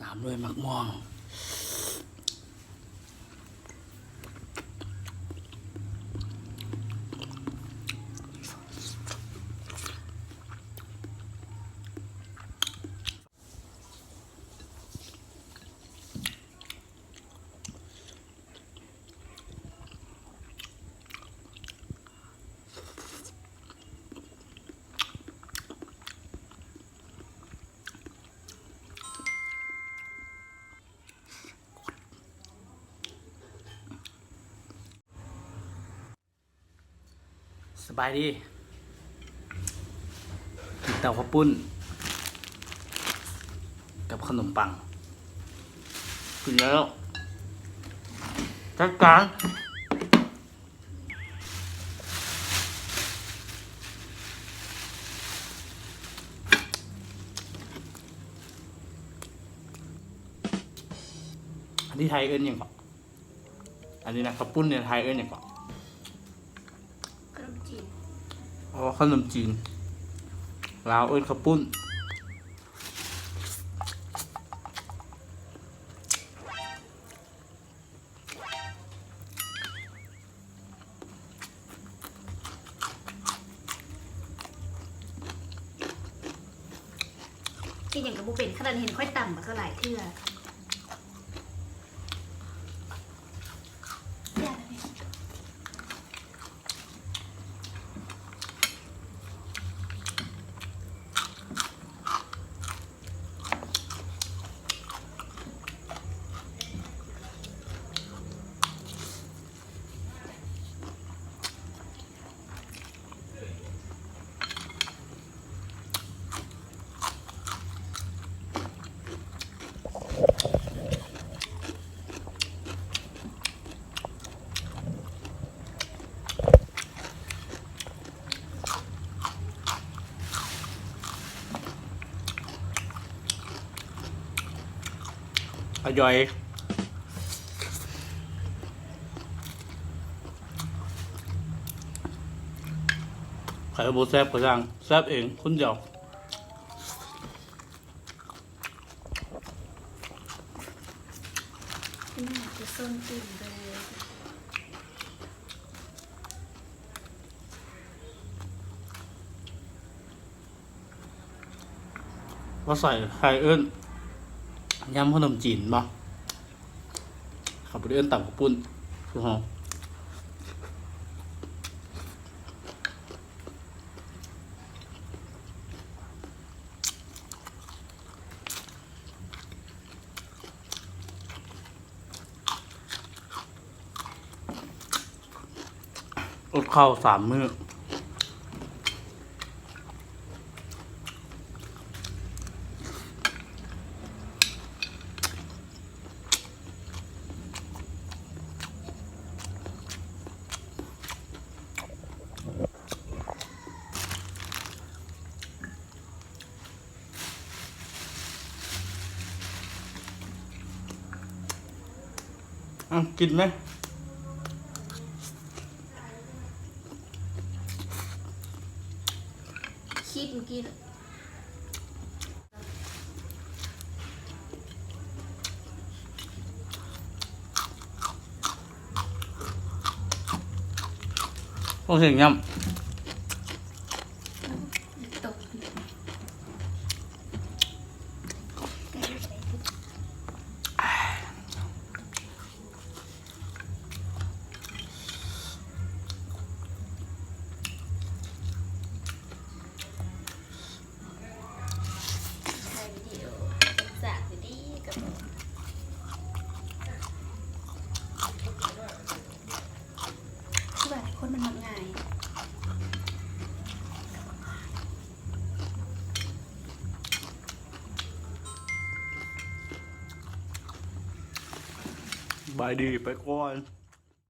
ຕາມດ້ວຍໝາກມ່ວງ. ສະບາຍດີ ກິນເຕົ້າເຂົ້າປຸ້ນກັບຂະໜົມປັງ ກິນແລ້ວຈັດການ. ອັນນີ້ໄທເອີ້ນຫຍັງເກາະ? ອັນນີ້ນະ ເຂົ້າປຸ້ນນີ້ໄທເອີ້ນຫຍັງເກາະ? ຂະໜົມຈີນ. ອໍ ຂະໜົມຈີນ ລາວເອີ້ນເຂົ້າປຸ້ນ. ເຮັດຫຍັງກໍບໍ່ເປັນ ຂະໜາດເຫັນຂ້ອຍຕຳມາກໍຫຼາຍເທື່ອ. ອະຢອຍ ໃຜບໍ່ແຊບກໍຊ່າງ ແຊບເອງຄົນດຽວ. ໜ້າຈະຊົນຕື່ມເບີ. ວ່າໃສ່ ໃສ່ເອີ້ນ ຍຳຂະໜົມຈີນບໍ່? ເຂົາບໍ່ໄດ້ເອີ້ນຕຳເຂົ້າປຸ້ນຄືເຮົາ. ອົດເຂົ້າສາມມື້. ເອົາ ກິນໄໝ? ຊີດມື້ກີ້ ໂອ້ ສຽງຫຍ້ຳ. ຄືວ່າຄົນມັນມັກງ່າຍ. ສະບາຍດີ ໄປກ່ອນ.